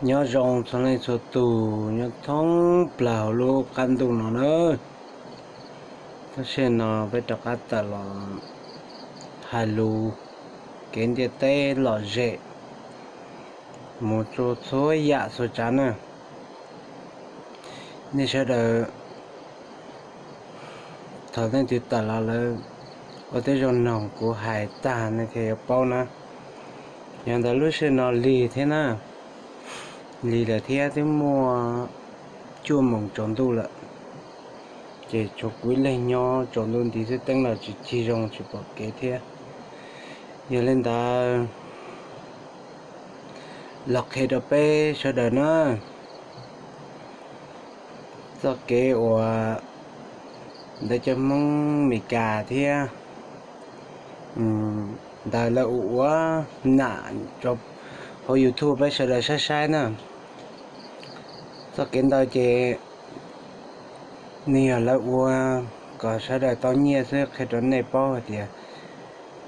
Nyob zoo txhua leej txhua tus nyob thoob plaws hauv lub qab ntuj no na. Tab sis no peb rov qab tawm los hais lus kev ntiaj teb lom zem mus rau txhua yam txhua tsav na. Nej sawv daws thaum leej twg tawm los lawm ua tib zoo noog kuv hais tag nej thiaj yuav paub na. Yog ntawd lub sij hawm no lig thiab na, lig lawm thiab twb muaj cuaj moos tsaus ntuj lawm, ces tshuav kuv ib leeg nyob tsaus ntuj nti xwb, teeb los tsis cig zoo tsis pom kev thiab. Yog li ntawd los qhia rau peb sawv daws na, txoj kev uas ntawd cov Hmoob Meskas thiab ntawd lawv ua ua nam rau hauv YouTube peb sawv daws saib saib na. Txoj kev ntawd ces nws yog lawv ua kom sawv daws tau nyiaj xwb, qhia rau nej paub hais tias,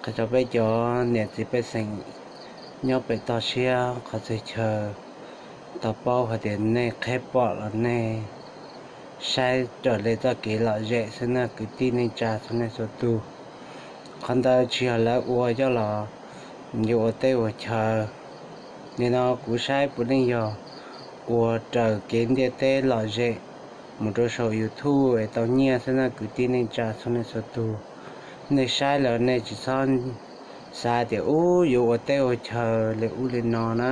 qhia rau peb cov niam txiv pej xeem nyob pem toj siab qhov txhia chaw tau paub hais tias nej qheb pom los nej saib raws li txoj kev lom zem xwb na kwv tij neej tsa txhua leej txhua tus. Qhov ntawd tsis yog lawv ua coj los yuav ua teb ua chaw. Nim no kuv saib puav leej yog ua raws kev ntiaj teb lom zem mus rau saum YouTube es tau nyiaj xwb na kwv tij neej tsa txhua leej txhua tus. Nej saib lawm nej tsis txhob xav tias ub yuav ua teb ua chaw li ub li no na.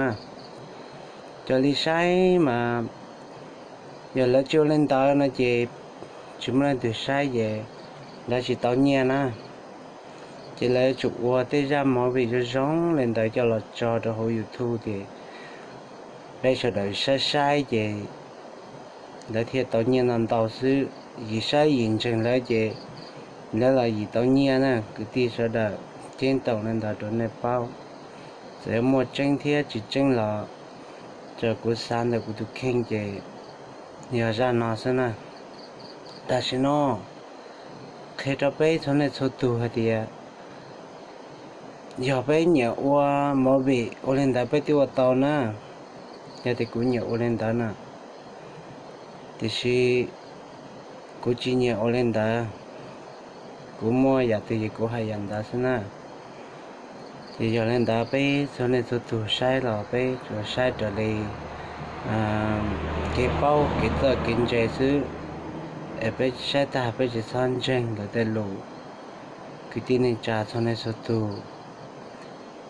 Cov li saib mas yog lawv tsis ua li ntawd no ces tsis muaj leej twg saib ces lawv tsis tau nyiaj na. Ces lawv yuav tsum ua tej zaj movie zoo zoo li ntawd coj los tso rau hauv YouTube tias peb sawv daws saib saib ces lawv thiaj tau nyiaj ntau ntau xwb. Yim saib yim ntseeg lawv ces lawv los yim tau nyiaj na. Kwv tij sawv daws ceeb toom li ntawd rau nej paub. Txawm yuav muaj tseeb thiab tsis tseeb los raws kuv xav ntawm kuv tus kheej ces yog zaj no xwb na. Tam sim no qhia rau peb txhua leej txhua tus hais tias yog peb nyiam ua movie ua li ntawd peb twb ua tau na. Yog tias kuv nyiam ua li ntawd na, tiam sis kuv tsis nyiam ua li ntawd. Kuv muaj yam twg ces kuv hais yam ntawd xwb na. Ces yog li ntawd peb txhua leej txhua tus saib los peb tsuas saib raws li kev paub kev txawj kev ntse xwb, es peb saib tag peb tsis txhob ntseeg lawv tej lus. Kwv tij neej tsa txhua leej txhua tus,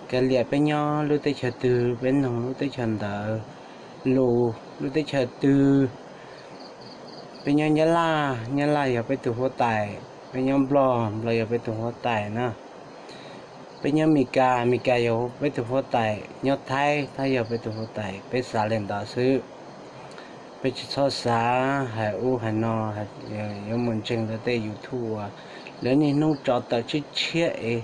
kav liam peb nyob lub teb chaws twg peb noog lub teb chaws ntawd lus, lub teb chaws twg. Peb nyob Nyab Laj, Nyab Laj yog peb tus huab tais. Peb nyob Nplog, Nplog yog peb tus huab tais na. Peb nyob Mes Kas, Mes Kas yog peb tus huab tais. Nyob Thaib, Thaib yog peb tus huab tais. Peb xav li ntawd xwb. Peb tsis txhob xav hais ub hais no, yuav mus ntseeg lawv tej YouTube uas lawv niaj hnub tso tawm tshiab tshiab es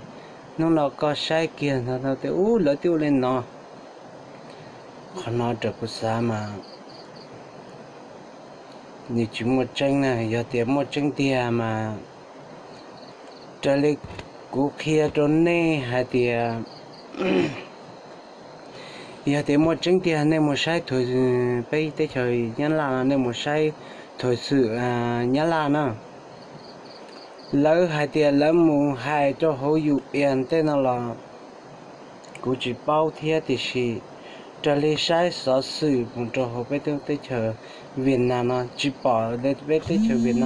hnub no koj saib kiag ntag no tias ub lawv twb ua li no. Qhov no raws kuv xav mas nws tsis muaj tseeb na. Yog tias muaj tseeb tiag mas raws li kuv qhia rau nej hais tias, yog tias muaj tseeb tiag nej mus saib, peb teb chaws Nyab Laj no nej mus saib thuam xwm Nyab Laj na. Lawv hais tias lawv mus hais rau hauv U N tej no los kuv tsis paub thiab, tiam sis raws li saib xov xwm mus rau hauv peb teb chaws Vietnam no tsis pom peb teb chaws Vietnam